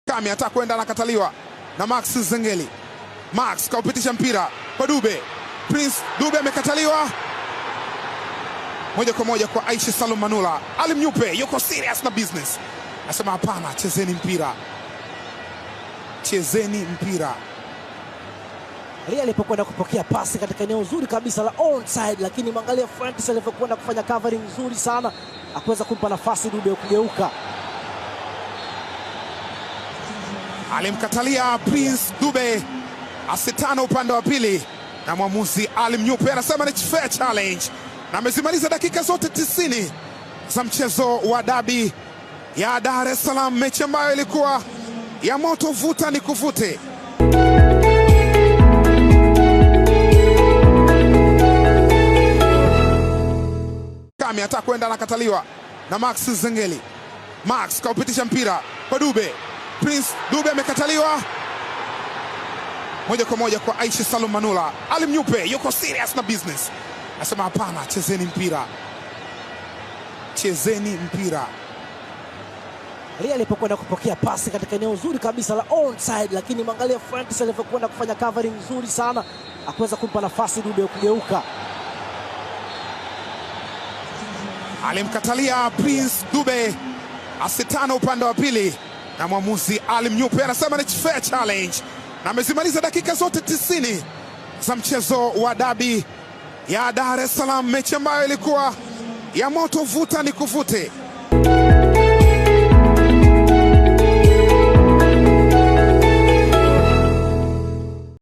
Kami atakwenda anakataliwa na Max Nzengeli. Max kaupitisha mpira kwa Dube. Prince Dube amekataliwa moja kwa moja kwa Aisha Salum Manula. Ali Mnyupe yuko serious na business, asema hapana, chezeni mpira, chezeni mpira. Ria alipokwenda kupokea pasi katika eneo zuri kabisa la onside, lakini mwangalia Francis alivyokwenda kufanya covering nzuri sana, akuweza kumpa nafasi Dube kugeuka. Alimkatalia Prince Dube asitano upande wa pili, na mwamuzi Ali Mnyupe anasema ni fair challenge, na amezimaliza dakika zote 90 za mchezo wa dabi ya Dar es Salaam, mechi ambayo ilikuwa ya moto, vuta ni kuvute. Kami atakwenda anakataliwa na Max Nzengeli. Max kaupitisha mpira kwa Dube. Prince Dube amekataliwa moja kwa moja kwa Aisha Salum Manula. Ali Mnyupe yuko serious na business, asema hapana, chezeni mpira, chezeni mpira. Ria alipokwenda kupokea pasi katika eneo zuri kabisa la onside, lakini mwangalia Francis alivyokwenda kufanya covering nzuri sana, akuweza kumpa nafasi Dube kugeuka. Alimkatalia Prince Dube asitano upande wa pili, na mwamuzi Ali Mnyupe anasema ni fair challenge, na amezimaliza dakika zote 90 za mchezo wa dabi ya Dar es Salaam, mechi ambayo ilikuwa ya moto, vuta ni kuvute.